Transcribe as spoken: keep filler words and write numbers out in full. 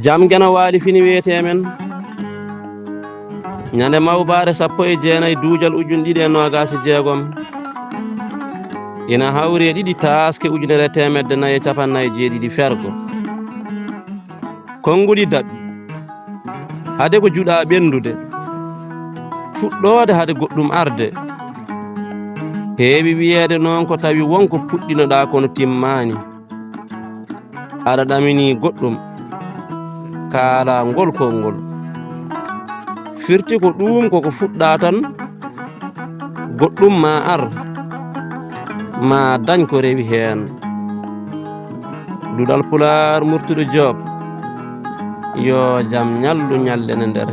Jam geno waali fini wiyetee men. Ñande mawbaare sappo e jeenayi duujal ujun ɗiɗi e noogaas e jeegom. Ina hawri e ɗiɗi taaske ujunere teemedde nayi e capanɗe nayi e jeeɗiɗi fergo. Konnguli daɓi. Hade ko juɗa ɓenndude. Fuɗɗoode hade goɗɗum arde. Heewi wiyeede noon ko tawi won ko puɗɗinoɗaa kono timmaani. Aɗa ɗamini goɗɗum. Kaala ngol konngol. Firti ko ɗuum koko fuɗɗa tan. Goɗɗum ma ar. Ma dañ ko rewi heen. Duɗal Pulaar Murtuɗo Joob. Yo jam ñallu ñalɗi e nder.